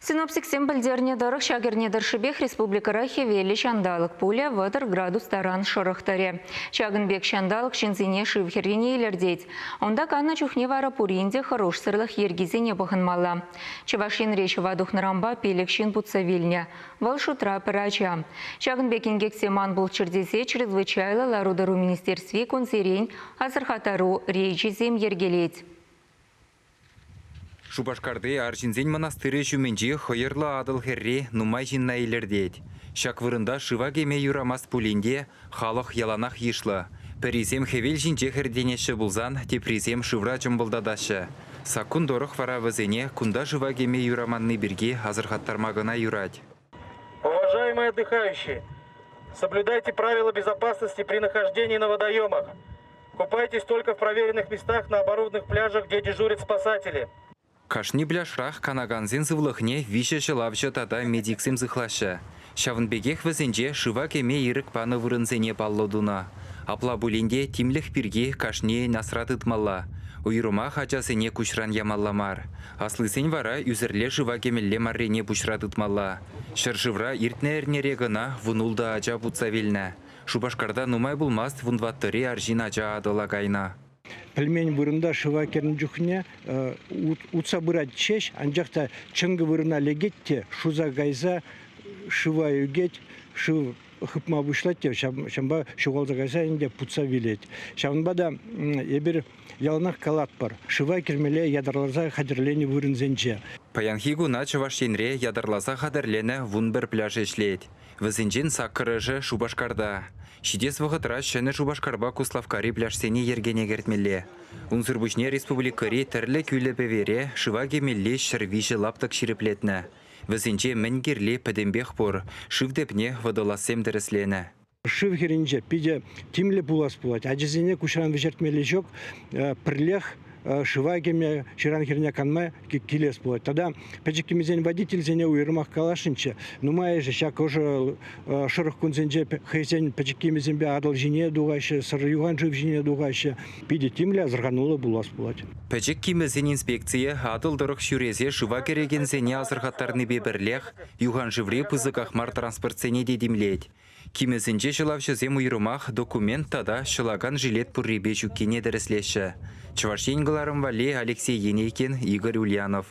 Синоптиксем пӗлтернӗ тӑрӑх, ҫак эрне тӑршшӗпех республикӑра хӗвеллӗ ҫанталӑк пулӗ, 30 градус таран шӑрӑх тӑрӗ. Ҫакӑн пек ҫанталӑк ҫынсене шыв хӗррине илӗртет. Унта каннӑ чухне вара пурин те хӑрушсӑрлӑх йӗркисене пӑхӑнмалла. Чӑваш Енре ҫӑва тухнӑранпа пилӗк ҫын путса вилнӗ. Вӑл шутра пӗр ача. Ҫакӑн пек инкексем ан пулччӑр тесе чрезвычайлӑ лару-тӑру министерстви кунсерен асӑрхаттару рейчӗсем йӗркелет. Шупашкарти арҫынсен мӑнастирӗ ҫумӗнчи хӑйӑрлӑ Атӑл хӗрри нумай ҫынна илӗртет. Ҫак вырӑнта шыва кӗме юрамасть пулин те халӑх яланах йышлӑ. Пӗрисем хӗвел ҫинче хӗртенеҫҫӗ пулсан теприсем шывра чӑмпӑлтатаҫҫӗ. Саккун тӑрӑх вара вӗсене кунта шыва кӗме юраманни пирки асӑрхаттарма кӑна юрать. Уважаемые отдыхающие, соблюдайте правила безопасности при нахождении на водоемах. Купайтесь только в проверенных местах на оборудованных пляжах, где дежурят спасатели. Кашни пляжрах канакансен сывлӑхне виҫӗ ҫӑлавҫӑ тата медиксем сыхлаҫҫӗ. Ҫавӑн пекех вӗсенче шыва кӗме ирӗк панӑ вырӑнсене паллӑ тунӑ. Апла пулин те тимлӗх пирки кашнийӗн асра тытмалла. Уйрӑмах ачасене куҫран ямалла мар. Аслисен вара ӳсӗрле шыва кӗмелле маррине пуҫра тытмалла. Ҫӗршывра иртнӗ эрнере кӑна вунултӑ ача путса вилнӗ. Шупашкарта нумай пулмасть вунтӑваттӑри арҫын ача Атӑла кайнӑ. Пӗлмен вырӑнта шыва кӗрнӗ чухне утса пырать ҫеҫ, анчах та чӑнкӑ вырӑна лекет те шуса кайса шыва ӳкет, шыв хыпма пуҫлать те ҫавӑнпа ҫухалса кайса ӗнтӗ путса вилет. Ҫавӑнпа та эпир яланах калатпӑр, шыва кӗрмелле ятарласа хатӗрленӗ вырӑнсенче. Паянхи куна Чӑваш Енре ятарласа хатӗрленӗ 11 пляж ӗҫлет. Вӗсенчен саккӑрӑшӗ Шупашкарта. Ҫитес вӑхӑтра Ҫӗнӗ Шупашкарпа Куславккари пляжсене йӗркене кӗртмелле. Унсӑр пуҫне республикӑри тӗрлӗ кӳлӗ-пӗвере шыва кӗмелли 103 лаптӑк ҫирӗплетнӗ. Вӗсенче мӗн кирли пӗтӗмпех пур, шыв тӗпне водолазсем тӗрӗсленӗ. Шыв хӗрринче питӗ тимлӗ пулас пулать. Ачасене куҫран вӗҫертмелли ҫук. Пӗрлех шыва кӗме, ҫыран хӗрне канма килес пулать. Тата пӗчӗк кимӗсен водительсене уйрӑмах каласшӑнччӗ. Нумайӑшӗ ҫак ӑшӑ шӑрӑх кунсенче хӑйсен пӗчӗк кимӗсемпе Атӑл ҫине тухаҫҫӗ, Сӑр юхан шыв ҫине тухаҫҫӗ. Питӗ тимлӗ, асӑрхануллӑ пулас пулать. Пӗчӗк кимӗсен инспекцийӗ Атӑл тӑрӑх ҫӳресе шыва кӗрекенсене асӑрхаттарнипе пӗрлех юхан шыври пысӑках мар транспортсене те тимлет. Кимӗсенче ҫӑлавҫӑсем уйрӑмах документ тата ҫӑлакан жилет пуррипе ҫуккине тӗрӗслеҫҫӗ. Чӑваш Ен кӑларӑм валли Алексей Енейкин, Игорь Ульянов.